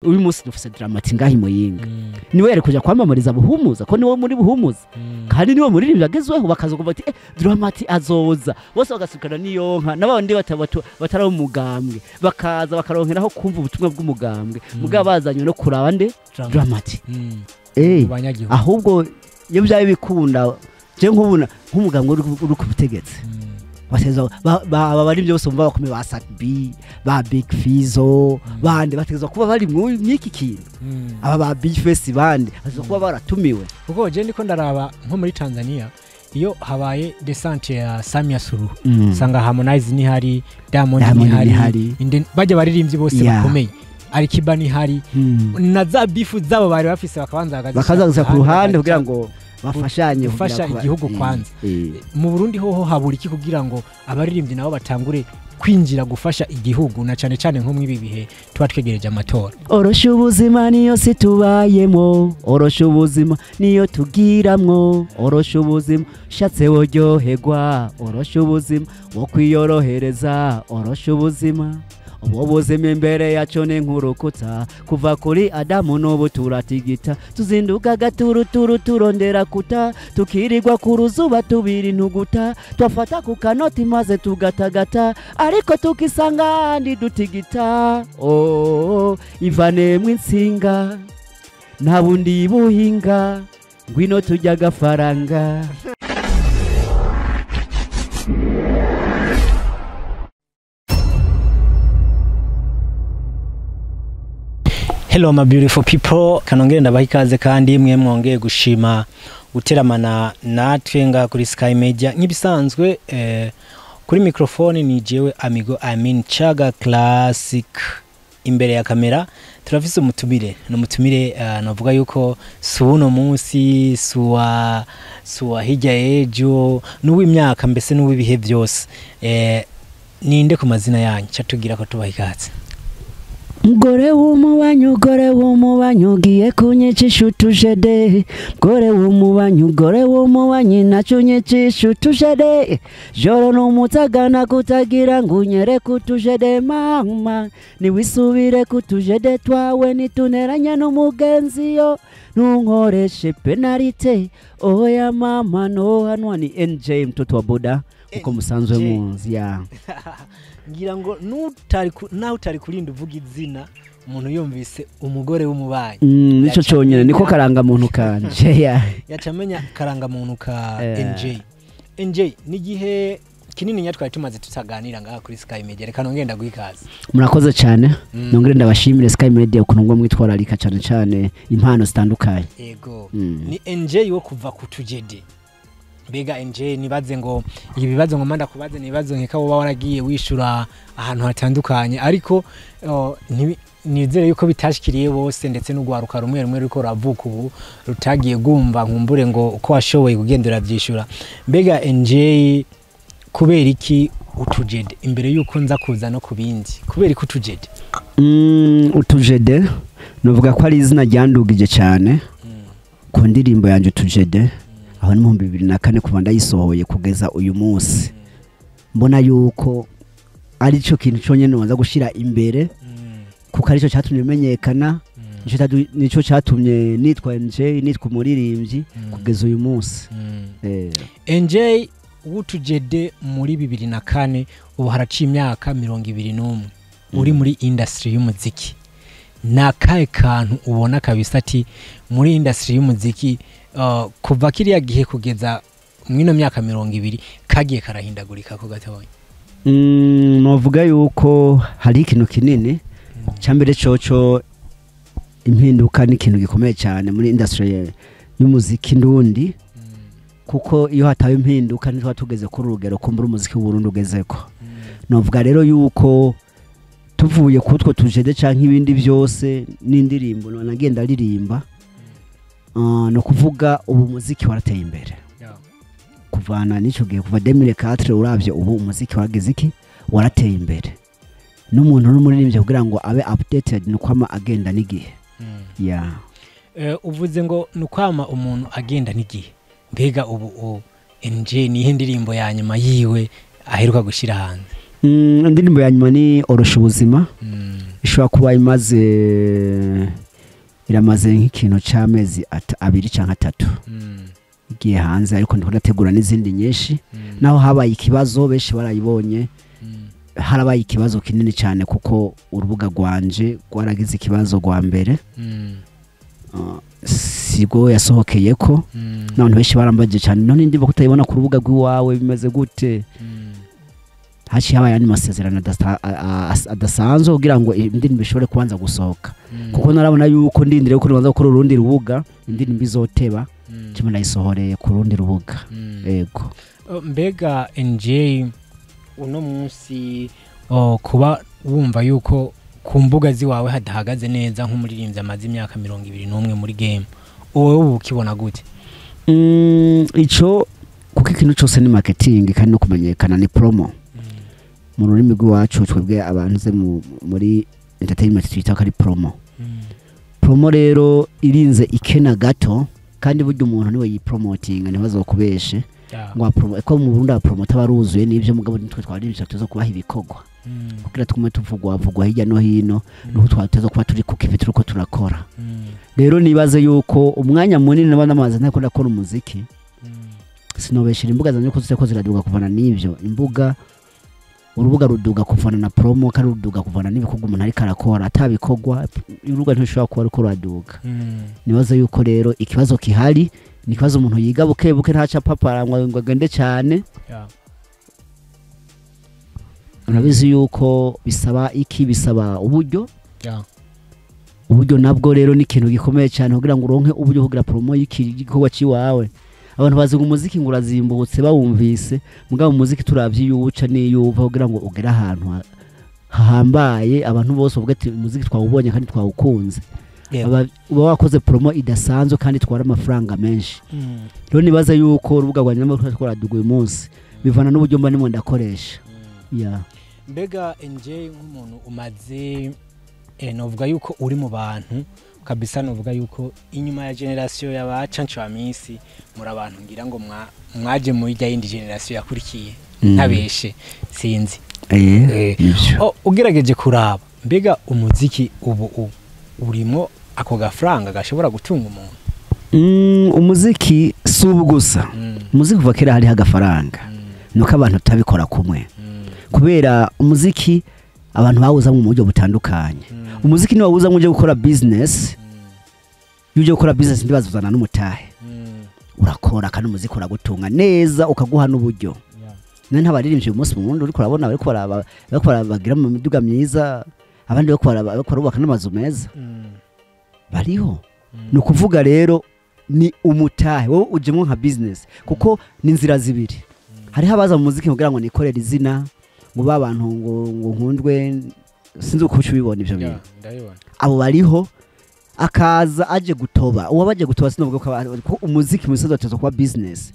Uyu munsi dufise Drama T ngahi Muyinga, niwe yari kuja kwamamariza Buhumuza, ko niwe muri Buhumuza kandi niwe muririmbyi agezweho. Bakaza kuvuga ati Drama T azoza, bose bagasukana niyonka n'abandi batari umugambwe, bakaza bakaronkeraho kumva ubutumwa bw'umugambwe, mugabo bazanywe no kuraba nde? Drama T. Banyagihugu. Ahubwo iyo byaba bikunda, je nkubona nk'umugambwe uri ku butegetsi, bateza aba bari byose umva bakomeye, ba Sat-B, ba Big Fizzo, bande bategezwa kuba bari mw'iki kintu, aba ba Big Face, bande bategezwa kuba baratumiwe. Kuko je ndiko ndaraba nko muri Tanzania, iyo habaye descente ya Samia Suluhu, usanga Harmonize nihari, Diamond Diamond nihari, nihari. Bajya baririmbyi bose bakomeye, Alikiba nihari, na za beef zabo bari bafise bakabanza bakazishyira bakaza gusa ku ruhande bakaza kugira ngo bafashanye gufasha kugira igihugu kwanza. Mu Burundi hoho habura iki kugira ngo abaririmbyi nabo batangure kwinjira gufasha igihugu, na cyane cyane nko mw'ibi bihe tuba twegereje amatora? Orosha ubuzima niyo si tubayemo, orosha ubuzima niyo tugiramwo, orosha ubuzima ushatse woryoherwa, orosha ubuzima wo kwiyorohereza, orosha ubuzima. Ubu buzima imbere yacu ni nk'urukuta, kuva kuri Adamu n'ubu turatigita, tuzinduka gaturuturu turondera kuta, tukirirwa ku ruzuba tubira intuguta, twafata ku kanoti maze tugatagata, ariko tukisanga ahandi dutigita. Oh, ivanemwo insinga, nta bundi buhinga, ngwino tujya agafaranga. Hello my beautiful people, kanongere ndabaha ikaze kandi mwe mwongeye gushima guteramana natwe nga kuri Sky Media. Nk'ibisanzwe, kuri microphone ni jewe Amigo Amin Chaga Classic. Imbere ya kamera turafise umutumire, ni umutumire navuga yuko si uno munsi, si uwa hirya y'ejo, n'uw'imyaka mbese n'uw'ibihe byose. Ninde ku mazina yanyu catugira ko tubaha ikaze? Mugore w'umubanyi, ugore w'umubanyi, ugiye kunyicisha utujede. Mugore w'umubanyi, ugore w'umubanyi, nacyo unyicisha utujede. Joro n'umutagana kutagira ngo unyere kutujede. Mama, niwisubire kutujede twawe, nituneranya n'umugenzi yo ntunkoreshe pénalité. Oya mama, nohanwa. Ni NJ mtoto wa boda, uko musanzwe NJ. Munzi ya Ngira ngo naho utari kurinda uvuga izina, umuntu yumvise umugore w'umubanyi Nico conyene niko karangamuntu kanje ya. Yaca amenya karangamuntu ka NJ. NJ, n'igihe kinini nyatwari tumaze tutaganira ngaha kuri Sky Media. Reka nongere ndaguha ikaze. Murakoze cyane. Nongere ndabashimire Sky Media ukuntu ngo mwitwararika cyane cyane impano zitandukanye. Ego. Ni NJ wo kuva ku tujede. Mbega NJ, nibaze ngo ibi bibazo ngoma ndakubaze ni ibibazo nkeka woba waragiye wishura ahantu hatandukanye, ariko nizere yuko bitashikiriye bose, ndetse n'ugwaruka rumwe rumwe ruriko ruravuka ubu rutagiye gumva nkumbure ngo uko washoboye kugendera byishura. Mbega NJ, kubera iki utujede? Imbere yuko nza kuza no kubindi, kubera iki utujede? Utujede nuvuga ko ari izina ryandugije cyane ku ndirimbo yanjye Utujede, aho ni mu 2004. Kuva ndayisohoye kugeza uyu munsi, mbona yuko ari cyo kintu cyonyine nbanza gushyira imbere, kuko aricyo cyatumye menyekana, nico cyatumye nitwa NJ, nitwa umuririmbyi kugeza uyu munsi. NJ w'utujede muri 2004, ubu haraciye imyaka 21 uri muri industry y'umuziki. Ni akahe kantu ubona kabisa ati muri industry y'umuziki, kuva kiriya gihe kugeza mwino myaka 20, kagiye karahindagurika ko gatonya? Novuga yuko hari ikintu kinini cyambere coco, impinduka ni ikintu gikomeye cyane muri industry y'umuziki ndundi, kuko iyo hataye impinduka ntitwa tugeze kuri urugero kumbura umuziki w'Uburundi ugezeko. Novuga rero yuko tuvuye kutwo tujede canke ibindi byose n'indirimbo nagenda aririmba, no kuvuga ubu umuziki warateye imbere kuvana n'ico gihe, kuva 2004. Uravye ubu umuziki warageze iki, warateye imbere, n'umuntu n'umuririmbyi kugira ngo abe updated ni ukwama agenda n'igihe ya. Uvuze ngo ni ukwama umuntu agenda n'igihe. Mbega ubu NJ nihe ndirimbo ya nyuma yiwe aheruka gushyira hanze? Indirimbo ya nyuma ni Orosha Ubuzima. Ishobora kuba imaze, iramaze nk'ikintu c'amezi 2 canke 3 igiye hanze, ariko ndiko ndategura n'izindi nyinshi. Naho habaye ikibazo, benshi barayibonye, harabaye ikibazo kinini cyane kuko urubuga rwanje rwaragize ikibazo rwa mbere. Sigo yasohokeye ko n'abantu benshi barambaje cyane, none ndimba kutayibona ku rubuga rw'iwawe bimeze gute? Haciye habaye andi masezerano adasanzwe kugira ngo indirimbo ishobore kubanza gusohoka, kuko narabona yuko ndindiriye ko nibanza gukora urundi rubuga indirimbo izoteba, kimwe nayisohoreye ku rundi rubuga. Yego. Mbega NJ, uno munsi kuba wumva yuko ku mbuga ziwawe hadahagaze neza nk'umuririmbyi amaze imyaka 21 muri game, wowe ubu ukibona gute? Ico kuko ikintu cyose ni marketing kandi no kumenyekana ni promo. Mu rurimi rw'iwacu twebwe abantu ze muri entertainment twita ko ari promo. Promo rero irinze ikena gato, kandi burya umuntu niwe yipromotinga, ntibazokubeshe ngo promo ko mu Burundi abapromota baruzuye n'ivyo, mugabo nitwe twaririmvye tuzo kubaha ibikorwa kugira tugume tuvugwa vugwa hirya no hino, nuko twateza kuba turi ku kivi turiko turakora. Rero nibaze yuko umwanya munini naba namaze ntako ndakora umuziki, sinobeshera imbuga zanje ko zitako ziraduga kuvana n'ivyo imbuga. Urubuga ruduga kuvana na promo, kandi ruduga kuvana n'ibikorwa umuntu ariko arakora. Atabikorwa urubuga ntushobora kuba ariko ruraduga. Nibaze yuko rero ikibazo kihari ni ikibazo umuntu yiga buke buke, ntaca papara ngo agende cyane. Urabizi yuko bisaba iki? Bisaba uburyo. Uburyo nabwo rero ni ikintu gikomeye cyane kugira ngo uronke uburyo kugira promo y'igikorwa ciwawe. Abantu bazi ngo umuziki ngo urazimbutse bawumvise, mugabo umuziki turavye iyo uca n'iyo uva kugira ngo ugere ahantu hahambaye abantu bose bavuga ati umuziki twawubonye kandi twawukunze. Uba wakoze promo idasanzwe kandi twara amafaranga menshi. Rero nibaza yuko urubuga rwa nyuma twaraduga uyu munsi bivana n'uburyo mba ndimo ndakoresha. Mbega NJ, nk'umuntu umaze novuga yuko uri mu bantu kabisa, novuga yuko inyuma ya generation y'aba Canco Amisi muri abantu ngira ngo mwaje muri rya yindi generation yakurikiye, ntabeshe sinzi. Ugerageje kuraba, mbega umuziki ubu urimo ako gafaranga gashobora gutunga umuntu? Umuziki si ubu gusa. Umuziki kuva kera hariho agafaranga, nuko abantu tutabikora kumwe, kubera umuziki abantu bawuzamwo mu buryo butandukanye. Umuziki ni wawuzamwo uje gukora business, iyo uje gukora business ntibazuzana n'umutahe, urakora kandi umuziki uragutunga neza ukaguha n'uburyo. None ntabaririmbyi uyu munsi mu Burundi uriko urabona bariko bagira mu miduga myiza, abandi bariko barubaka n'amazu meza, bariho. Ni ukuvuga rero ni umutahe wowe ujemwo nka business, kuko ni inzira zibiri. Hariho abaza mu muziki kugira ngo nikorere izina, ngo ba bantu ngo nkundwe, sinzi uko ubibona ivyo bintu. Abo bariho, akaza aje gutoba, uwo baje gutoba sinovuga ko umuziki mu misozi kuba business.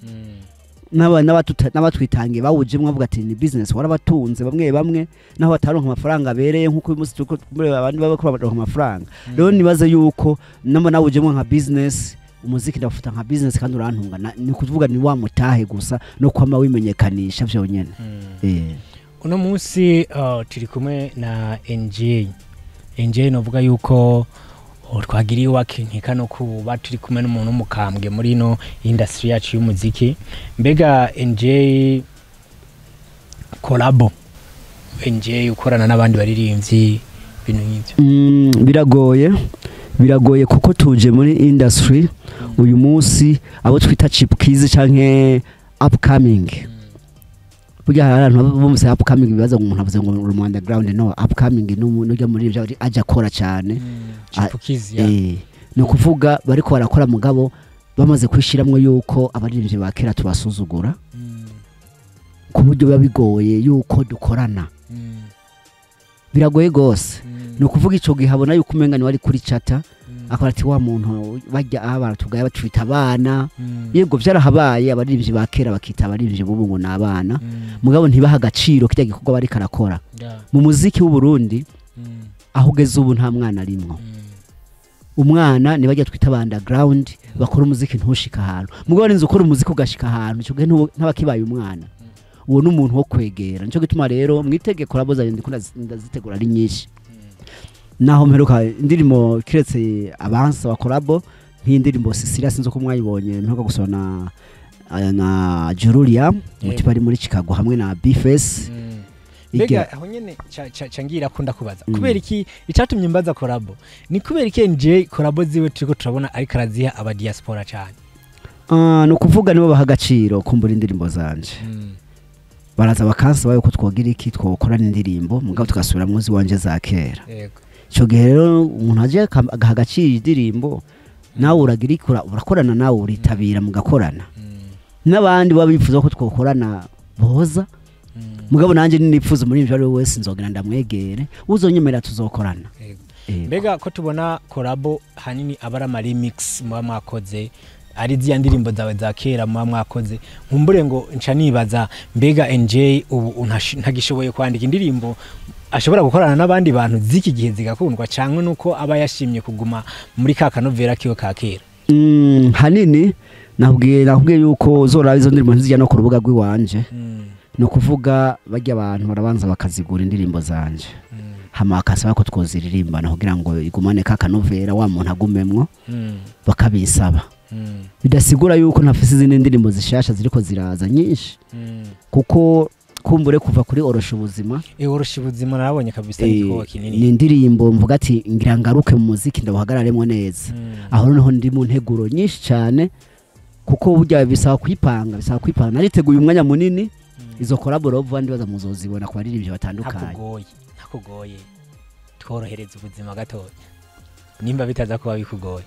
N'abatwitangiye bawujemwo bavuga ati ni business, warabatunze bamwe bamwe naho bataronka amafaranga abereye nkuko uyu munsi turiko abandi baba baronka amafaranga. Rero nibaze yuko namba nawujemwo nka business, umuziki ndafata nka business kandi urantunga, ni kuvuga ni wa mutahe gusa no kwama wimenyekanisha vyonyene. Uno munsi turi kumwe na NJ. NJ novuga yuko twagiriye iwacu no kuba turi kumwe n'umuntu w'umukambwe muri ino industry yacu y'umuziki. Mbega NJ, collabo NJ ukorana n'abandi baririmbyi, ibintu nk'ivyo? Biragoye kuko tuje muri industry uyu munsi abo twita chipukizi canke upcoming. Burya hari abantu bumvise upcoming bibaza ngo umuntu avuze ngo uri mu underground. No, upcoming ni umuntu ujya muri ivyo aja akora cyane. Chipukizi ya. Ni ukuvuga bariko barakora, mugabo bamaze kwishiramwo yuko abaririmbyi ba kera tubasuzugura, ku buryo biba bigoye yuko dukorana. Biragoye gose. Ni ukuvuga ico gihe abona yuko umenga ni wari kuri chata, akora ati wa muntu bajya aha baratugaya batwita abana. Yego vyarahabaye, abaririmbyi ba kera bakita abaririmbyi bubu ngo ni abana, mugabo ntibaha agaciro kirya gikorwa bariko arakora. Mu muziki w'u Burundi aho ugeze ubu nta mwana arimwo. Umwana ni bajya twita ba underground bakora umuziki ntushika ahantu, mugabo ninzi ukora umuziki ugashika ahantu, ico gihe ntabakibaye umwana. Uwo n'umuntu wo kwegera. Nico gituma rero mwitege collabo zanjye ndiko ndazitegura ari nyinshi. Naho mperuka indirimbo, kiretse abansa wa collabo, nk'indirimbo Cecilia, sinzi ko mwayibonye, mperuka gusona na Julia muti bari muri Chicago hamwe na Bface. Mbega aho nyene ca ngira ko ndakubaza, kubera iki icatumye mbaza collabo, ni kubera iki NJ collabo ziwe turiko turabona ariko araziha aba diaspora cyane? Ah, ni ukuvuga nibo baha agaciro kumbura indirimbo zanje. Baraza bakansaba yuko twogira iki, twokorana indirimbo, mugabo tugasubira mu wanje za kera. Ico gihe rero umuntu aje agaha agaciro indirimbo, nawe uragira ikora, urakorana nawe, uritabira mugakorana. N'abandi baba bifuza ko twokorana boza, mugabo nanjye nipfuza muri ivyo ari we wese nzogera ndamwegere, uzonyemera tuzokorana. Yego. Mbega ko tubona collabo hanini aba ari ama remix muba mwakoze, ari ziya ndirimbo zawe za kera muba mwakoze, nkumbure ngo nca nibaza, mbega NJ ubu ntagishoboye kwandika indirimbo ashobora gukorana n'abandi bantu z'iki gihe zigakundwa, cyangwa nuko aba yashimye kuguma muri ka kanovera kiwe ka kera? Hanini nakubwiye yuko uzoraba izo ndirimbo ntizijya no ku rubuga rw'iwanje. Ni ukuvuga bajya abantu barabanza bakazigura indirimbo zanje, hama bakasaba ko twoziririmbana kugira ngo igumane ka kanovera, wa muntu agumemwo, bakabisaba. Bidasigura yuko ntafise izindi ndirimbo zishasha ziriko ziraza nyinshi, kuko kumbure kuva kuri Orosha Ubuzima. Orosha Ubuzima narabonye kabisa ni igikorwa kinini. Ni indirimbo mvuga ati ngira ngaruke mu muziki ndawuhagararemwo neza. Aho noneho ndi mu nteguro nyinshi cyane, kuko burya bisaba kwipanga, bisaba kwipanga. Nariteguye umwanya munini. Izo collabo vuba ndibaza muzozibona ku baririmbyi batandukanye. Ntakugoye tworohereza ubuzima gatoya nimba bitaza kuba bikugoye.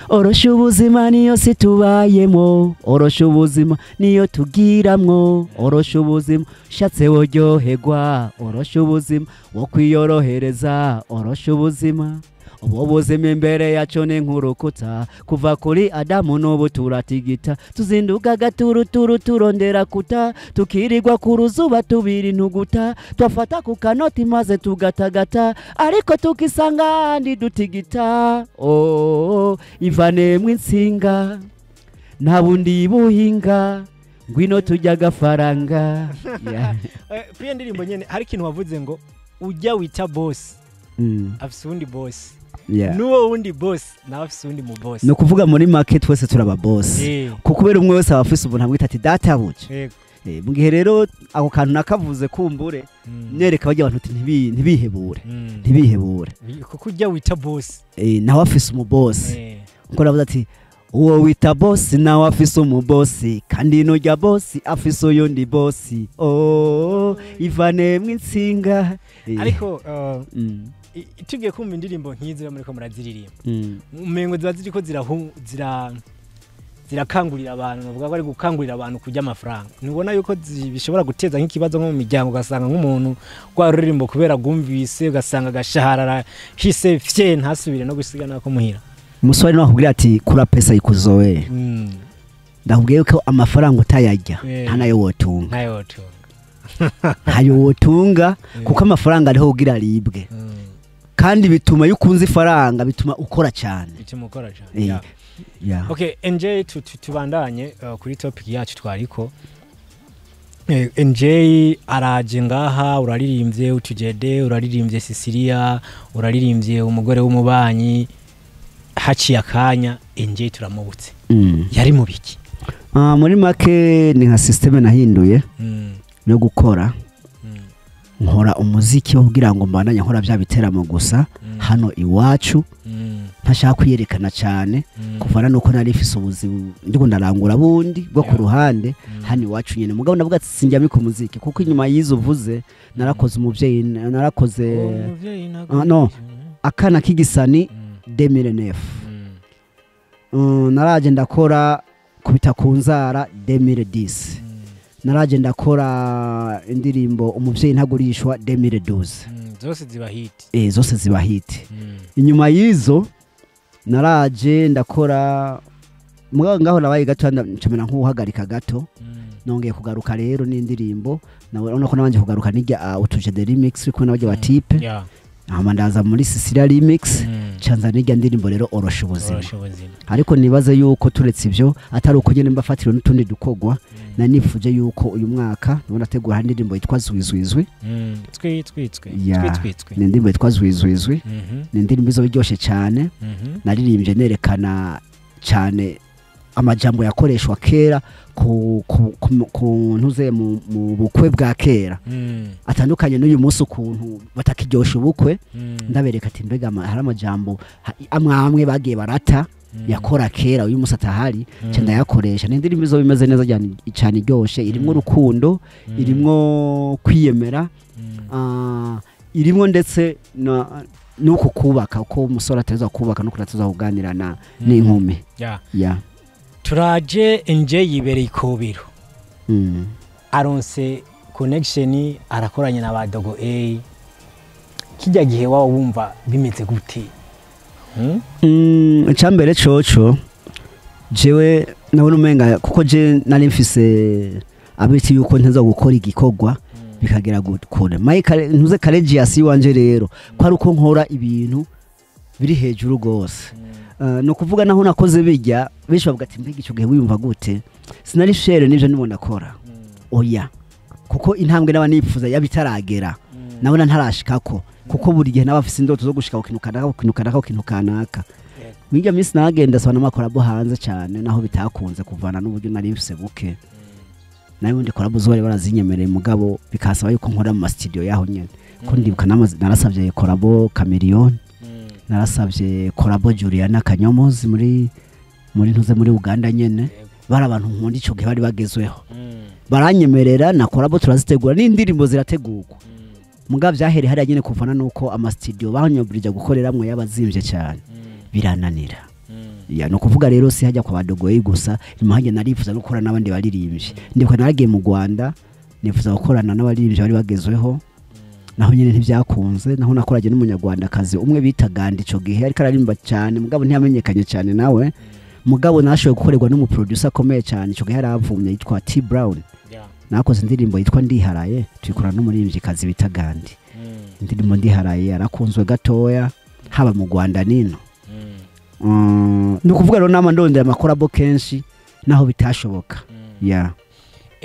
Orosha ubuzima niyo si tubayemo, orosha ubuzima niyo tugiramwo, orosha ubuzima ushatse woryoherwa, orosha ubuzima wo kwiyorohereza, orosha ubuzima. Ubu buzima imbere yacu ni nk'urukuta, kuva kuri Adamu n'ubu turatigita, tuzinduka gaturuturu turondera kuta, tukirirwa ku ruzuba tubira intuguta, twafata ku kanoti maze tugatagata, ariko tukisanga ahandi dutigita. Oh, ivanemwo insinga nta bundi buhinga, ngwino turya agafaranga. Yeah. Kuri iyo ndirimbo nyene hari ikintu wavuze ngo ujya wita boss afise uwundi boss, n'uwo wundi boss nawe afise uwundi mu boss. Ni ukuvuga muri make twese turaba boss, kuko kubera umwe wese aba afise ubuntu amwita ati databuja. Mu gihe rero ako kantu nakavuze kumbure nereka bajya abantu uti ntibihebure, ntibihebure. Kuko ujya wita boss nawe afise umubosi. Kuko navuze ati uwo wita boss nawe afise umubosi, kandi nujya boss afise uyundi boss. Oh, ivanemwo insinga. Ariko tugiye kumva indirimbo nk'izo muriko muraziririmba, umengo ziba ziriko zirakangurira abantu, bavuga ko ari gukangurira abantu kurya amafaranga. Ntubona yuko bishobora guteza nk'ikibazo nko mu miryango, ugasanga nk'umuntu rwa ruririmbo kubera rwumvise ugasanga agashaharara hise fye ntasubire no gusiga nako muhira? Umusore nawe akubwira ati kura pesa ikuzoe. Ndakubwiye ko amafaranga utayarya nta nayo wotunga. Ntayo wotunga. Ntayo wotunga, kuko amafaranga ariho kugira aribwe. Kandi bituma iyo ukunze ifaranga bituma ukora cyane. Bituma ukora cyane. Okay, NJ, tubandanye kuri topic yacu twariko. NJ araje ngaha, uraririmbye Utujede, uraririmbye Sicilia, uraririmbye Umugore w'Umubanyi, haciye akanya NJ turamubutse. Yari mu biki? Muri make ni nka systeme nahinduye no gukora. Nkora umuziki wo kugira ngo mbandanye nkora bya biteramo gusa hano iwacu, ntashaka kwiyerekana cyane, kuvana nuko nari mfise ubuzi ndiko ndarangura bundi bwo ku ruhande hano iwacu nyene. Mugabo ndavuga ati sinjya ku muziki, kuko inyuma y'izo uvuze narakoze Umuvyeyi, narakoze no Akana k'Igisani 2009. Naraje ndakora Kubita ku Nzara 2010. Naraje ndakora indirimbo Umuvyeyi Ntagurishwa 2012. Zose ziba hit. Zose ziba hit. Inyuma y'izo naraje ndakora, mugabo ngaho nabaye gato ncamera nk'uhagarika gato. Nongeye kugaruka rero n'indirimbo, nawe urabona ko nabanje kugaruka nijya Utuje the remix kumwe n'abajya batipe. Hama ndaza muri Sicilia remix, Canza n'irya ndirimbo rero orosha ubuzima. Orosha ubuzima. Ariko nibaze yuko turetse ivyo atari uko nyene mbafatiriwe n'utundi dukogwa, nanifuje yuko uyu mwaka ndabona ategura hari indirimbo yitwa Zwizwizwi. Twi twi twi. Ya. Twi twi twi. Ni indirimbo yitwa Zwizwizwi. Ni indirimbo izoba iryoshe cyane. Naririmbye nerekana cyane amajambo yakoreshwa kera ku ntuze mu bukwe bwa kera, atandukanye n'uyu munsi ukuntu batakiryosha ubukwe. Ndabereka ati mbega hari amajambo amwe amwe bagiye barata yakora kera, uyu munsi atahari. Nca ndayakoresha. Ni indirimbo izoba imeze neza cyane cyane, iryoshe, irimwo urukundo, irimwo kwiyemera, irimwo ndetse nuko kubaka, uko umusore ateza kubaka nuko ateza kuganira na n'inkumi. Ya. Turaje nje yibereye ikobero, aronse connection, arakoranye na ba Dogo A. Kijya gihe waba wumva bimeze gute? Icambere coco jewe nabona umenga, kuko je nari mfise abiti yuko nteza gukora igikorwa bikagera kure. Mike ntuze Courageous wanje rero ko ari uko nkora ibintu biri hejuru gose. No kuvuga naho nakoze bijya, benshi bavuga ati mbega ico gihe wiyumva gute? Sinari fier n'ivyo ndimo ndakora, oya, kuko intambwe naba nifuza yabitaragera, nabona ntarashikako, kuko buri gihe naba afise indoto zo gushika ku kintu kanaka, ku kintu kanaka, ku kintu kanaka. Mwirya minsi nagenda saba n'amacollabo hanze cyane, naho bitakunze kuvana n'uburyo nari mfise buke. Nayo ubundi collabo zo bari barazinyemereye, mugabo bikasaba yuko nkora mu ma studio yaho nyene, ko ndibuka narasavye collabo Chameleone, narasavye collabo Juliana Kanyomozi muri ntuze muri Uganda nyene. Bari abantu nkunda ico gihe bari bagezweho, baranyemerera na collabo turazitegura n'indirimbo zirategurwa, mugabo vyahereye hariya nyene kuvana nuko ama studio banyobrije gukoreramwo yabazimvye cyane, birananira. Ya, no kuvuga rero si hajya kwa badogoye gusa, impanje narifuza gukora n'abandi baririmbye. Ndibuka naragiye mu Rwanda nifuza gukorana n'abaririmbyi bari bagezweho, naho nyene ntibyakunze. Naho nakoranye n'umunyarwandakazi umwe bita Gandhi, ico gihe ariko aririmba cyane, mugabo ntiyamenyekanye cyane nawe. Mugabo nashoboye gukorerwa n'umuproducer akomeye cyane ico gihe yaravumye yitwa T Brown. Nakoze indirimbo yitwa Ndiharaye, tuyikorana n'umuririmbyikazi bita Gandhi. Indirimbo Ndiharaye yarakunzwe gatoya haba mu Rwanda nino. Ni ukuvuga rero nama ndondera amacollabo kenshi naho bitashoboka, ya.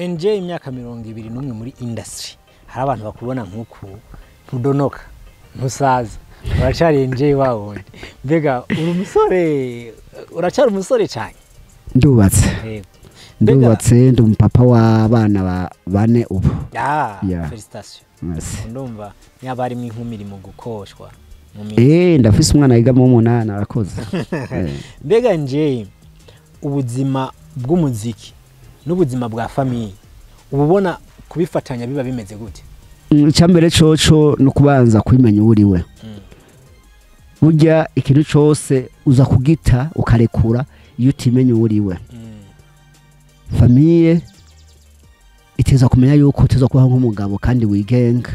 NJ, imyaka 21 muri industry, hari abantu bakubona nk'uku, ntudonoka, ntusaza, uracari NJ wawundi. Mbega uri umusore, uracari umusore cyane? Ndubatse. Yego. Mbega- Ndubatse, ndi umupapa w'abana bane ubu. Yeah. Félicitations. Merci. Ndumva niba harimo inkumi iri mu gukoshwa mu minsi. Ndafise umwana yiga mu 8, arakoze. Mbega nje ubuzima bw'umuziki n'ubuzima bwa famille uba ubona kubifatanya biba bimeze gute? Icyambere coco no kubanza kwimenya uwo uriwe. Burya ikintu cose uza kugita ukarekura iyo utimenya uwo uriwe. Famille iteza kumenya yuko uteza kubaho nk'umugabo kandi wigenga,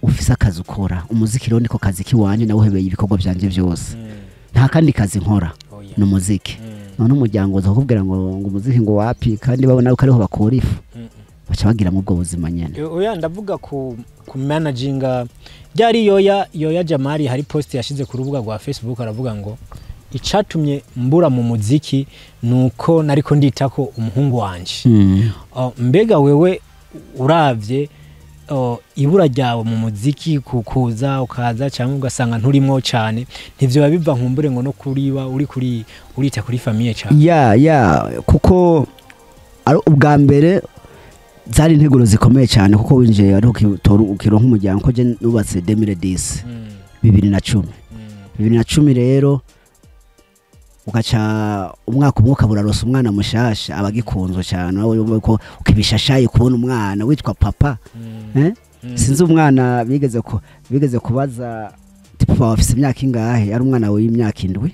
ufise akazi ukora. Umuziki rero niko kazi kiwanje, nawuhebeye ibikorwa vyanje vyose. Nta kandi kazi nkora, Oya. ni umuziki. None umuryango uza kukubwira ngo umuziki ngo wapi, kandi babona ko ariho bakura ifu, baca bagira mu ubwo buzima nyene. Oya, ndavuga ku managinga. Ryari yoya Jamari hari post yashize ku rubuga rwa Facebook, aravuga ngo icatumye mbura mu muziki nuko nariko nditako umuhungu wanje. Oh, mbega wewe uravye, oh, ibura ryawe mu muziki, kukuza ukaza cyangwa ugasanga nturimwo cyane, ntivyo biba biva nkumbure ngo no kuriba uri kuri urita kuri famille cyane? Ya, kuko ari ubwa mbere zari integuro zikomeye cyane, kuko winjiye ari ukironka umuryango, ko je nubatse 2010, 2010. 2010 rero ugaca umwaka umwe ukabura rosa umwana mushasha, aba agikunzwe cyane, nawe yumva ko ukibishashaye kubona umwana witwa papa. Eh? Sinzi umwana bigeze kubaza ati papa wafise imyaka ingahe, ari umwana w'imyaka 7.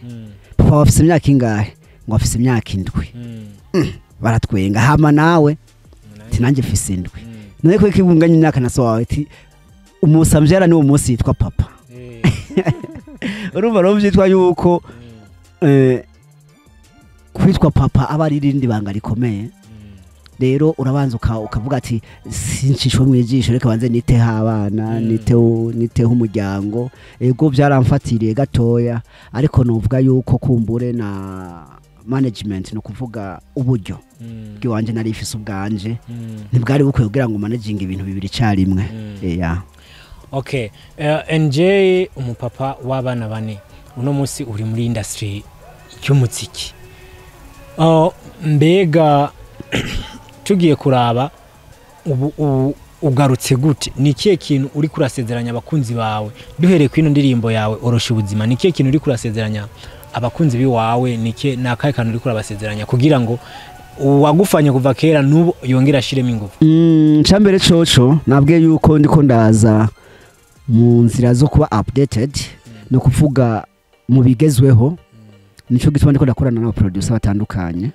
Papa wafise imyaka ingahe? Ngo afise imyaka 7. Baratwenga. Hama nawe ati nanjye mfise 7. None ko ikibunganya imyaka na so wawe? Ati umusambyara niwo munsi yitwa papa. Urumva rero vyitwa yuko kwitwa papa aba ari irindi banga rikomeye. Rero urabanza ukavuga ati sincishwe mu ijisho, reka banze niteho abana, niteho umuryango. Ego byaramfatiriye gatoya, ariko novuga yuko kumbure na management, no kuvuga uburyo bw'iwanje nari ifise ubwanje ntibwari bukwiye kugira ngo managing ibintu bibiri icyarimwe. Yeah. Okay, NJ, umupapa w'abana bane, uno munsi uri muri industry y'umuziki. Mbega tugiye kuraba ubu ugarutse gute? Ni ikihe kintu uri kurasezeranya abakunzi bawe, duhereye kuri ino ndirimbo yawe Orosha Ubuzima? Ni ikihe kintu uri kurasezeranya abakunzi biwawe? Ni ikihe, ni akahe kantu uri kurabasezeranya kugira ngo uwagufanye kuva kera n'ubu yongere ashiremo ingufu? Cambere coco nabwiye yuko ndiko ndaza mu nzira zo kuba updated, no kuvuga mu bigezweho. Nico gituma ndiko ndakorana n'aba producer batandukanye.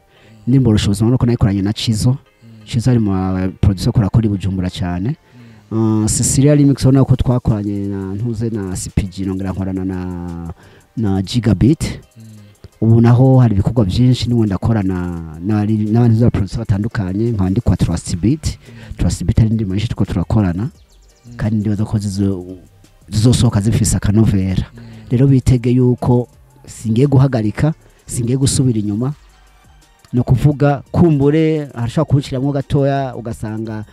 Indirimbo Orosha Ubuzima nuko nayikoranye na Chizo. Chizo ari mu ba producer akora kuri Bujumbura cyane. Cecilia Remix ubona ko twakoranye na ntuze na CPG, nongera nkorana na Gigabit. Ubu naho hari ibikorwa byinshi niwe ndakorana n'abantu za producer batandukanye, nkaba ndi kwa Trust Beat. Trust Beat ari indirimbo nyinshi turiko turakorana, kandi ndibaza ko zizosohoka zifise akanovera. Rero bitege yuko singiye guhagarika, singiye gusubira inyuma. No kuvuga kumbure harashobora kunshiramwo gatoya, ugasanga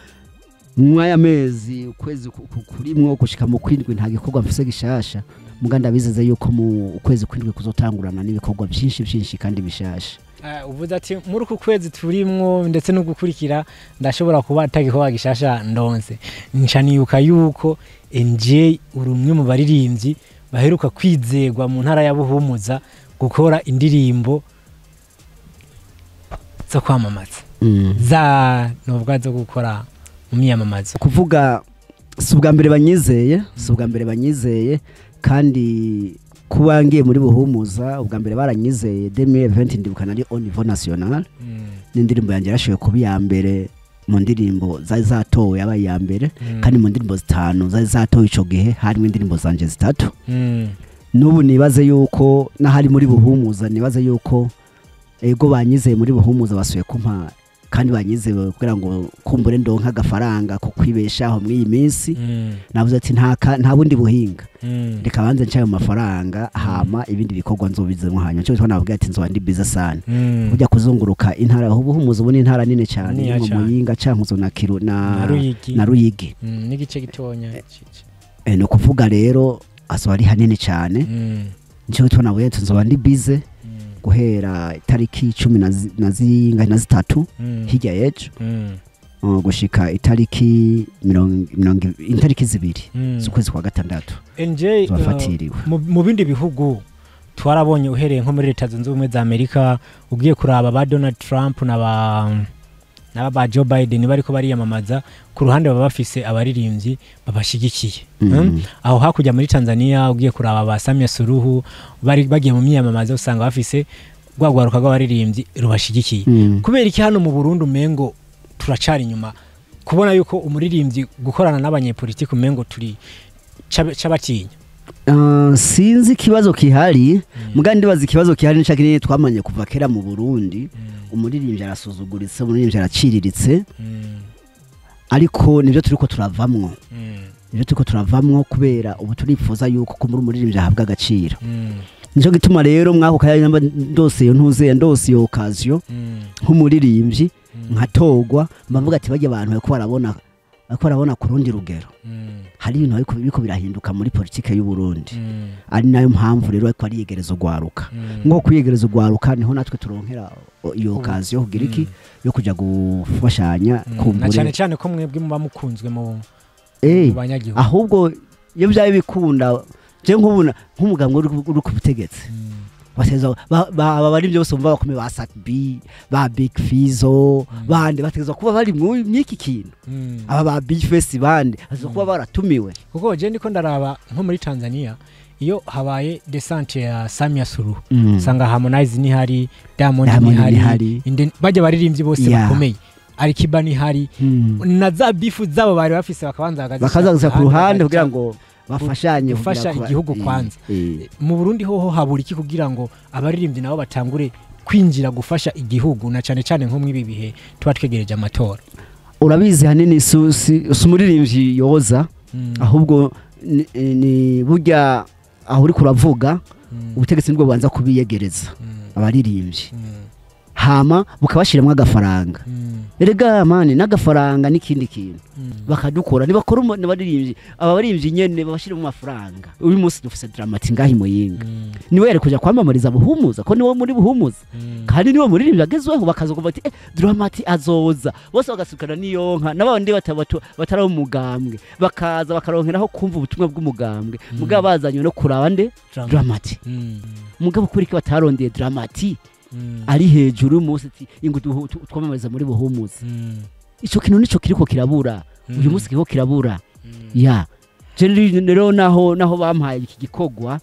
mwaya mezi ukwezi kurimwo gushika mu kwindwi nta gikorwa mfise gishasha. Muga ndabizeze yuko mu ukwezi kwindwi kuzotangurana n'ibikorwa byinshi byinshi kandi bishasha. Uvuze ati muri uku kwezi turimwo ndetse no gukurikira ndashobora kuba atagikorwa gishasha ndonse. Nca nibuka yuko NJ uri umwe mu baririmbyi baheruka kwizegwa mu ntara ya Buhumuza gukora indirimbo zo kwamamaza, za nubwo zo gukora mu myamamazo. Kuvuga si ubwa mbere banyizeye, si ubwa mbere banyizeye, kandi kuba ngiye muri Buhumuza ubwa mbere baranyizeye 2020, ndibuka nari au niveau national, n'indirimbo yanjye yarashoboye kuba iya mbere mu ndirimbo zari zatowe, yabaye iya mbere, kandi mu ndirimbo zitanu zari zatowe ico gihe harimo indirimbo zanje zitatu. N'ubu nibaze yuko n'ahari muri Buhumuza, nibaze yuko ego banyizeye muri Buhumuza basuye kumpa, kandi banyizeye kugira ngo kumbure ndonke agafaranga ko kwibeshaho muri iyi minsi. Navuze ati nta bundi buhinga, reka banze ncayo mafaranga, hama ibindi bikorwa nzobizemo hanyuma. Cyo nababwiye ati nzoba ndi busy sana, ujya kuzunguruka intara aho Buhumuza ubu ni intara nini cyane, Niniya irimo cane. Muyinga, Cankuzo na Kiru na Ruyigi. Na Ruyigi. N'igice gitonya. No kuvuga rero azoba ari hanini cyane. Nico gituma navuye ati nzoba ndi busy guhera itariki 13 hirya y'ejo, gushika itariki mirongo itariki 2 z'ukwezi kwa gatandatu NJ, zafatiriwe. Mu bindi bihugu twarabonye, uhereye nko muri Leta Zunze Ubumwe za Amerika, ugiye kuraba ba Donald Trump na ba Joe Biden bariko bariyamamaza, ku ruhande baba bafise abaririmbyi babashigikiye. Aho hakurya muri Tanzania ugiye kuraba ba Samia Suluhu bari bagiye mu myiyamamazo, usanga bafise rwagwaruka rw'abaririmbyi rubashigikiye. Kubera iki hano mu Burundi umengo turacari inyuma kubona yuko umuririmbyi gukorana n'abanyepolitiki umengo turi cabatinya? Sinzi ikibazo kihari, muga ndibaza ikibazo kihari nica kinini twamanye kuva kera mu Burundi. Umuririmbyi arasuzuguritse, umuririmbyi araciriritse, ariko nivyo turiko turavamwo. Nivyo turiko turavamwo, kubera ubu turifuza yuko ko muri umuririmbyi ahabwa agaciro. Nico gituma rero mwako kanya namba ndose iyo ntuze ndose iyo occasion nk'umuririmbyi nkatorwa, mbavuga ati bajya abantu bariko barabona ku rundi rugero. Hari ibintu ariko biriko birahinduka muri politike y'u Burundi, ari nayo mpamvu rero ariko ariyegereza ugwaruka. Nko kwiyegereza ugwaruka niho natwe turonkera iyo occasion kugira iki yo kuja gufashanya Na kumbure. cyane cyane ko mwebwe muba mukunzwe mu mu banyagihugu. Ahubwo iyo byaba bikunda, je nkubona nk'umugambwe uri ku butegetsi, bateza aba bari byose umva bakomeye, ba Sat B, ba Big Fizzo, bande bategezwa kuba bari mw'iki kintu. Aba ba Big Face bande bategezwa kuba baratumiwe. Kuko je ndiko ndaraba nko muri Tanzania, iyo habaye descente ya Samia Suluhu, usanga Harmonize nihari, Diamond Diamond nihari, nihari. Bajya baririmbyi bose bakomeye, Alikiba nihari, na za bifu zabo bari bafise bakabanza bakazishyira Bakaza ku ruhande bagaca kugira ngo bafashanye gufasha kugira igihugu kwanza. Mu Burundi hoho habura iki kugira ngo abaririmbyi nabo batangure kwinjira gufasha igihugu, na cyane cyane nko mw'ibi bihe tuba twegereje amatora? Urabizi, hanini si umuririmbyi yoza, ahubwo ni burya aho uri kuravuga, ubutegetsi nibwo bubanza kubiyegereza abaririmbyi, hama bukabashiramwo agafaranga. Erega mani, n'agafaranga n'ikindi kintu bakadukora, nibakora n'abaririmbyi, aba baririmbyi nyene babashire mu mafaranga. Uyu munsi dufise Dramati ngahi Muyinga, niwe yari kuja kwamamariza Buhumuza, ko niwe muri Buhumuza kandi niwe muririmbyi agezweho. Bakaza kuvuga ati Dramati azoza, bose bagasukana niyonka n'abandi batari umugambwe, bakaza bakaronkeraho kumva ubutumwa bw'umugambwe, mugabo bazanywe no kuraba nde? Dramati. Mugabo kuri ki batarondeye Dramati ari hejuru y'umunsi, ati ingo twamamariza muri Buhumuza? Ico kintu nico kiriko kirabura uyu munsi, kiriko kirabura. Ya je rero naho bampaye iki gikogwa,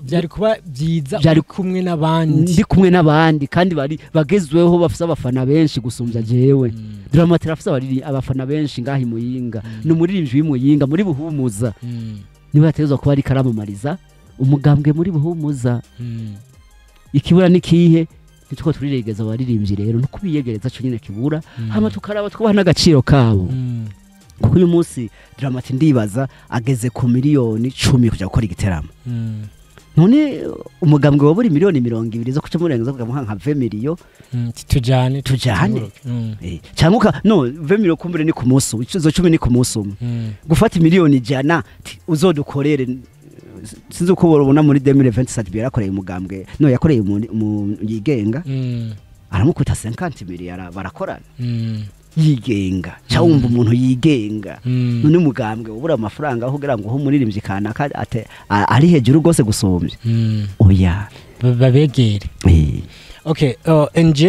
Byari kuba byiza uri kumwe n'abandi. Ndi kumwe n'abandi kandi bari bagezweho, bafise abafana benshi gusumbya jewe. Dramati arafise abafana benshi ngahi Muyinga, ni umuririmbyi w'Imuyinga muri Buhumuza, niwe yategerezwa kuba ariko aramamariza umugambwe muri Buhumuza. Ikibura ni kihe? Nitwo turiregeza abaririmbyi rero no kubiyegereza, cyo nyine kibura, hama tukaraba twubaha n'agaciro kabo, kuko uyu munsi Dramati ndibaza ageze ku 10 miliyoni kuja gukora igiteramo. None umugambwe wa buri 20 miliyoni zo kuca murenza kugamuha nka 20 miliyo? Tujane. Tujane. Cyangwa no 20 miliyo kumbure ni ku munsi umwe, izo 10 ni ku munsi umwe. Gufata 100 miliyoni ti uzodukorere, sinzi uko ubona muri 2027 yarakoreye umugambwe, no yakoreye mu yigenga, aramukubita 50 miliyari, barakorana yigenga. Cyangwa wumva umuntu yigenga, none umugambwe ubura amafaranga aho kugira ngo uhe umuririmbyi kanaka ari hejuru rwose gusumbya? Oya. Babegere. Okay, NJ,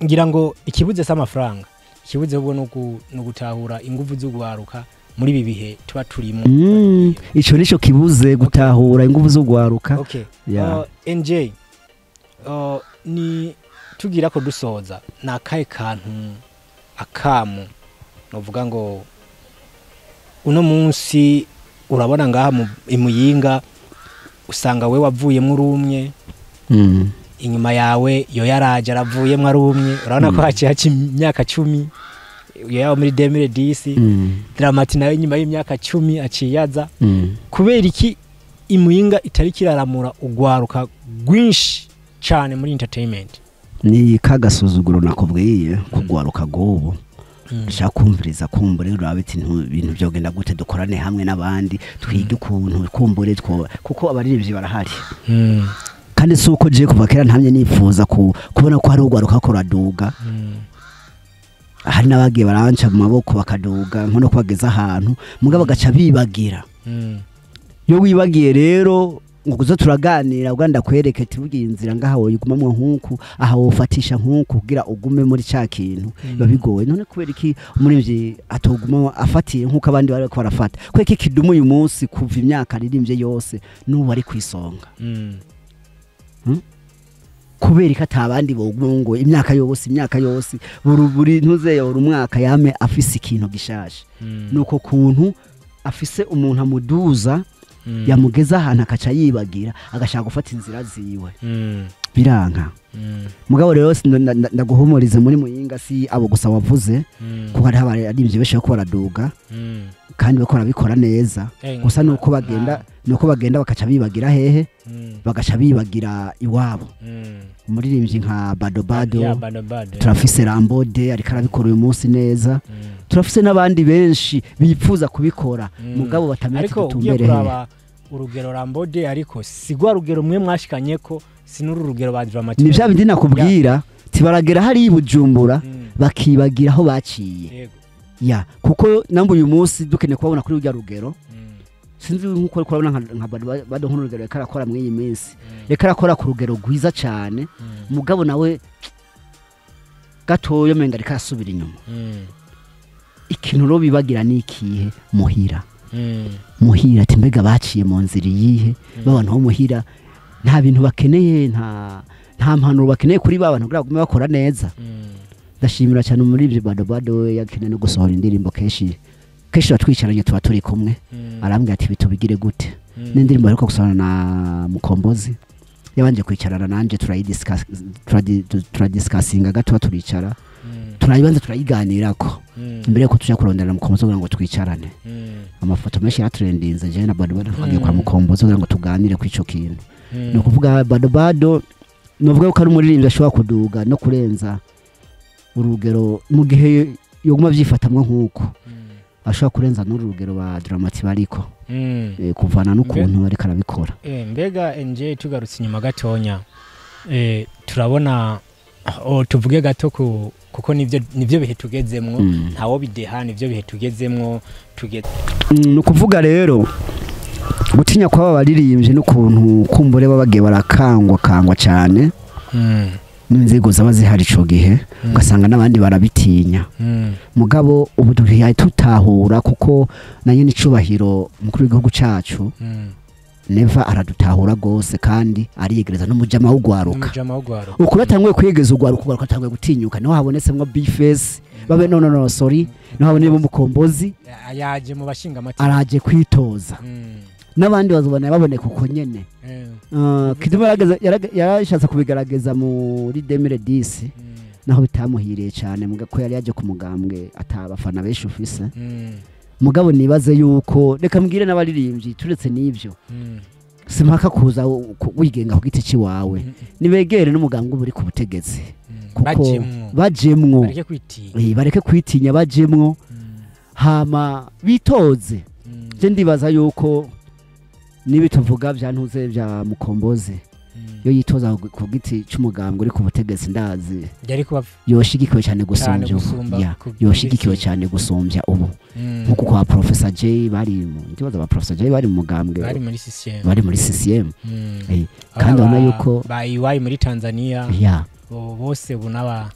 ngira ngo ikibuze si amafaranga, ikibuze ahubwo no gutahura ingufu z'ugwaruka muri ibi bihe tuba turimo. Ico nico kibuze, gutahura ingufu z'ugwaruka. Okay. Yeah. NJ, ni tugira ko dusoza, ni akahe kantu akamu novuga ngo uno munsi urabona ngaha mu imuyinga usanga we wavuyemo uri umwe, inyuma yawe yo yaraje aravuyemo ari umwe, urabona ko haciye haca imyaka 10, yo yaba muri 2010, Dramati nawe inyuma y'imyaka 10 aciye aza. Kubera iki Imuyinga itari kiraramura ugwaruka rwinshi cyane muri entertainment? Ni kagasuzuguro nakubwiye kugwaruka gobo dushaka kumviriza, kumbure urabe ati ibintu byogenda gute, dukorane hamwe n'abandi, twige ukuntu kumbure two, kuko abaririmbyi barahari. Kandi si uko je kuva kera ntamye nifuza kubona ko hari ugwaruka ko raduga, hari n'abagiye baranca mu maboko bakaduga, nko no kubageza ahantu, mugabo bagaca bibagira. Iyo wibagiye rero ngo kuzo turaganira ubwo ndakwereke ati burya iyi nzira ngaha woyigumamwo nkuku, aha wofatisha nkuku kugira ugume muri ca kintu, biba bigoye. None kubera iki umuririmbyi atoguma afatiye nkuko abandi bariko barafata? Kubera iki Kidumu uyu munsi kuva imyaka aririmbye yose n'ubu ari kwisonga? Kubera ko atabandi boguma ngo imyaka yose, imyaka yose, buri ntuze buri umwaka yame afise ikintu gishaje? Nuko kuntu afise umuntu amuduza, yamugeza ahantu akaca yibagira, agashaka gufata inzira ziwe, biranka. Mugabo rero ndaguhumurize, muri Muyinga si abo gusa wavuze, kuko hariho abaririmbyi benshi bariko baraduga kandi bariko barabikora neza. Gusa nuko bagenda bakaca bibagira hehe? Bagaca bibagira iwabo. Umuririmbyi nka Bado Bado, Yeah, Bado Bado. turafise Rambode ariko arabikora uyu munsi neza, turafise n'abandi benshi bipfuza kubikora, mugabo batamenya ati Ariko ugiye dutumbere hehe. kuraba urugero Rambode, ariko si rwa rugero mwe mwashikanye ko, si n'uru rugero ba Dramati. Ni bya bindi nakubwira tibaragera hariya i Bujumbura, bakibagira aho baciye. Ya, kuko namba uyu munsi dukeneye kubabona kuri urya rugero, sinzi nkuko uriko urabona nka Bado Bado, nk'urugero reka arakora muri iyi minsi, reka arakora ku rugero rwiza cyane, mugabo nawe gatoya menga ariko arasubira inyuma. Ikintu rero bibagira ni ikihe? Muhira. Muhira ati mbega baciye mu nzira iyihe? B'abantu bo muhira nta bintu bakeneye, nta mpanuro bakeneye kuri ba bantu kugira bagume bakora neza. Ndashimira cyane muri ibyo Bado Bado yakeneye no gusohora indirimbo, kenshi kenshi tuba twicaranye, tuba turi kumwe, arambwira ati bitubigire gute, n'indirimbo aheruka gusohora na Mukombozi Yabanje kwicarana nanje, turadiscussinga gato, turicara, turayibanza turayiganirako mbere yuko tuja kurondera Mukombozi kugira ngo twicarane. Amafoto menshi yaratrendinze jewe na Bado Bado twagiye kwa Mukombozi kugira ngo tuganire kw'ico kintu. Ni ukuvuga Bado Bado, novuga ko ari umuririmbyi ashobora kuduga no kurenza urugero mu gihe yoguma vyifatamwo nk'uko ashobora kurenza n'uru rugero ba Drama-T bariko, kuvana n'ukuntu bariko arabikora. Mbega nje tugarutse inyuma gatonya, turabona, tuvuge gato kuko nivyo bihe tugezemwo, ntawo bideha, nivyo bihe tugezemwo tugeze. Ni ukuvuga rero gutinya kw'aba baririmbyi n'ukuntu kumbure baba bagiye barakangwa kangwa cyane n'inzego zaba zihari ico gihe, ugasanga n'abandi barabitinya. Mugabo ubu duhiye tutahura, kuko na nyene icubahiro umukuru w'igihugu cacu Neva aradutahura gose, kandi ariyegereza n'umujama w'ugwaruka. Umujama w'ugwaruka. Ukuri atanguye kwiyegeza ugwaruka, ugwaruka atanguye gutinyuka, niho habonetsemwo Bface babe, no no no sorry, niho haboneye Mukombozi. Yaje mu bashinga amateka. Araje kwitoza, n'abandi bazobona baboneka uko nyene. Kidumu yarashatse kubigaragaza muri 2010, naho bitamuhiriye cyane, muga ko yari yaje ku mugambwe atabafana benshi ufise. Mugabo nibaze yuko, reka mbwire n'abaririmbyi, turetse n'ibyo, simpaka kuza wigenga ku giti ciwawe, nibegere n'umugambwe uba uri ku butegetsi, kuko bajemwo. Bajemwo. Bareke kwitinya. Bareke kwitinya, bajemwo, hama bitoze. Je ndibaza yuko nibi tuvuga vya ntuze vya Mukombozi, iyo yitoza ku giti c'umugambwe uri ku butegetsi, ndazi yari kuba yoshigikiwe cyane gusumbya ubu. Gusumba Ya, yoshigikiwe giti. cyane gusumbya ubu, nkuko kwa Professor J bari mu, ndibaza ba Professor J bari mu mugambwe. Bari muri CCM. Bari muri CCM. Kandi ubona yuko ba EY muri Tanzania, ya bose ubu n'aba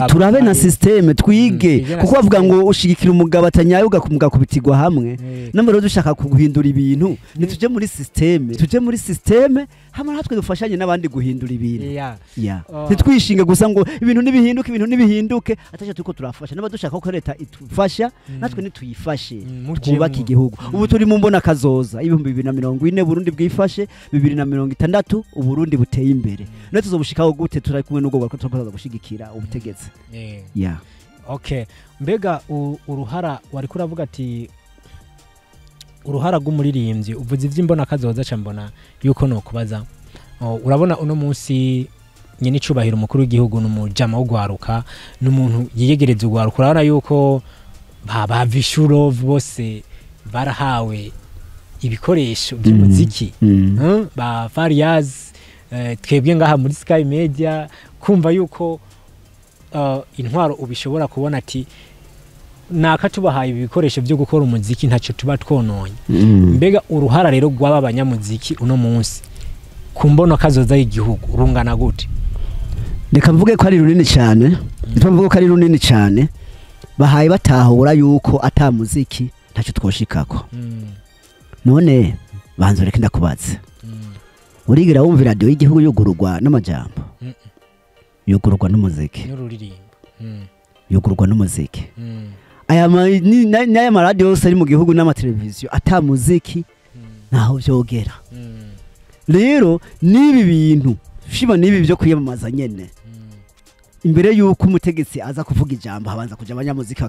turabe na système twige, twige na kuko bavuga système. ngo ushigikira umugabo atanyaye ugakubitirwa hamwe. Namba rero dushaka guhindura ibintu, ntituje muri système, tuje muri système hamwe natwe dufashanye n'abandi guhindura ibintu. Ya. Oh. Ntitwishinge gusa ngo ibintu nibihinduke, ibintu nibihinduke, ataje turiko turafasha. Niba dushaka ko leta itufasha, natwe nituyifashe, mujemwo. twubake igihugu. Ubu turi mu mbona kazoza 2040 Burundi bwifashe, 2060 Uburundi buteye imbere. None tuzobushikaho gute turi kumwe n'ubwo bariko turakomeza gushigikira ubutegetsi? Ya. Okay, mbega uruhara wari kuravuga ati uruhara rw'umuririmbyi, uvuze ivy'imbona kazoza, ca mbona yuko nokubaza. Oh, urabona uno munsi nyene icubahiro umukuru w'igihugu n'umujama w'ugwaruka, n'umuntu yiyegereza ugwaruka. Urabona yuko ba Vishuro bose barahawe ibikoresho by'umuziki, ba Fariaz, twebwe ngaha muri Sky Media, kumva yuko intwaro ubishobora kubona ati naka tubahaye ibi bikoresho byo gukora umuziki, ntacyo tuba twononye. Mbega uruhara rero rw'aba banyamuziki uno munsi ku mbono kazoza y'igihugu rungana gute? Reka mvuge ko ari runini cyane. Reka mvuge ko ari runini cyane. Bahaye batahura yuko ata muziki ntacyo twoshikako. None banza ureke ndakubaze, urigira wumva iradiyo y'igihugu yugururwa n'amajambo? Yugururwa n'umuziki. N'ururirimbo. Yugururwa n'umuziki. Aya n'aya maradiyo yose ari mu gihugu n'amateleviziyo, ata muziki ntaho vyogera. Rero n'ibi bintu shima, n'ibi byo kwiyamamaza nyene, imbere yuko umutegetsi aza kuvuga ijambo habanza kuja abanyamuziki,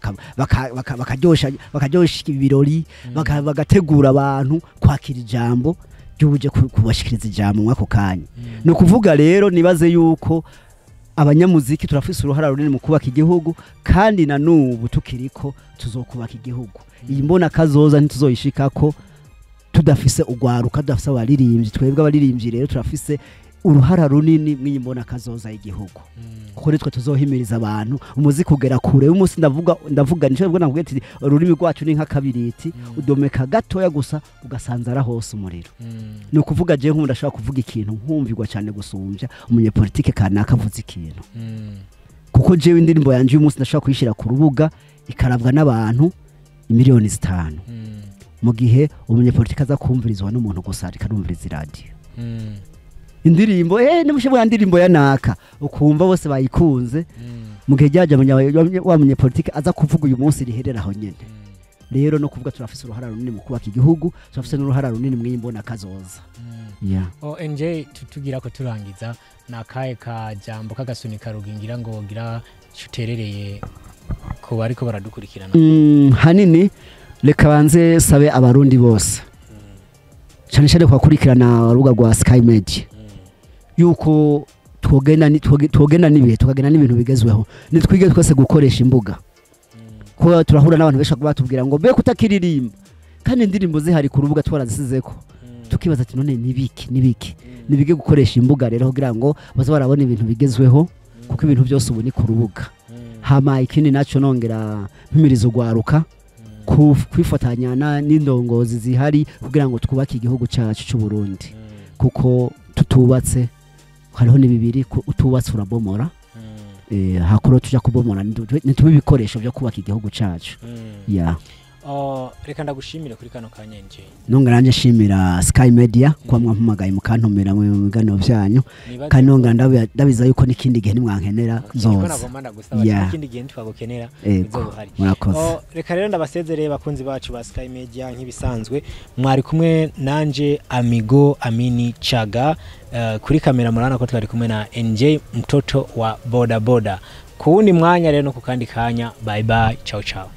bakaryosha ibirori, bagategura abantu kwakira ijambo ry'uje kubashikiriza ijambo mwako kanya. Ni ukuvuga rero nibaze yuko abanyamuziki turafise uruhara runini mu kubaka igihugu, kandi na n'ubu tukiriko tuzokubaka igihugu. Iyi mbona kazoza ntituzoyishikako tudafise ugwaruka, tudafise abaririmbyi. Twebwe abaririmbyi rero turafise uruhara runini mw'iyi mbona kazoza y'igihugu, kuko nitwe tuzohimiriza abantu umuziki ugera kure. Umunsi ndavuga nico mvuga, navuga ati ururimi rwacu ni nk'akabiriti, udomeka gatoya gusa ugasanzara hose umuriro. Ni ukuvuga je nk'umuntu ashobora kuvuga ikintu nkumvirwa cyane gusumbya umunyepolitike kanaka avuze ikintu, kuko jewe indirimbo yanje uyu munsi ndashobora kuyishyira ku rubuga ikarabwa n'abantu 5 miliyoni, mu gihe umunyepolitike aza kumvirizwa n'umuntu gusa ariko arumviriza iradiyo. Indirimbo nimushe bwa ndirimbo ya naka, ukumva bose bayikunze, mu gihe ryaje wa munyepolitike aza kuvuga uyu munsi riherera aho nyene. Rero no kuvuga turafise uruhara runini mu kubaka igihugu, turafise n'uruhara runini mu imbona kazoza. Yeah. ONJ, tugira ko turangiza, ni akahe ka jambo k'agasunika rugingira ngo gira uterereye ku bariko baradukurikirana? Hanini reka banze sabe Abarundi bose, cyane cyane kubakurikirana urubuga rwa Sky Media, yuko twogenda n'ibihe, tukagenda n'ibintu bigezweho. Nitwige twese gukoresha imbuga, kuba turahura n'abantu benshi batubwira ngo mbe kutakiririmba kandi indirimbo zihari ku rubuga twarazisizeko, tukibaza ati none nibiki nibiki? Nibige gukoresha imbuga rero kugira ngo baze barabona ibintu bigezweho, kuko ibintu byose ubu ni ku rubuga. Hama ikindi naco, nongera mpimiriza ugwaruka kwifatanya n'indongozi zihari kugira ngo twubake igihugu cyacu cy'u Burundi, kuko tutubatse hariho ni bibiri, utubatse urabomora. Hakuru tuja kubomora, nitube ibikoresho byo kubaka igihugu cyacu, yeah. Oh, reka ndagushimire kuri kano kanya, NJ. Nongera nanjye nshimira Sky Media kuba mwampamagaye mukantumira mu biganiro byanyu. Nibaze kandi nongera ndabiza yuko n'ikindi gihe nimwankenera niko nzoza. Nagomba ndagusaba ikindi gihe ntitwagukenera Ego. uzoba uhari. Murakoze. Oh, reka rero ndabasezereye, bakunzi bacu ba Sky Media. Nk'ibisanzwe mwari kumwe nanje Amigo Amini Chaga. Kuri kamera murabona ko twari kumwe na NJ mtoto wa boda boda. Ku wundi mwanya rero no ku kandi kanya, bye bye, ciao ciao.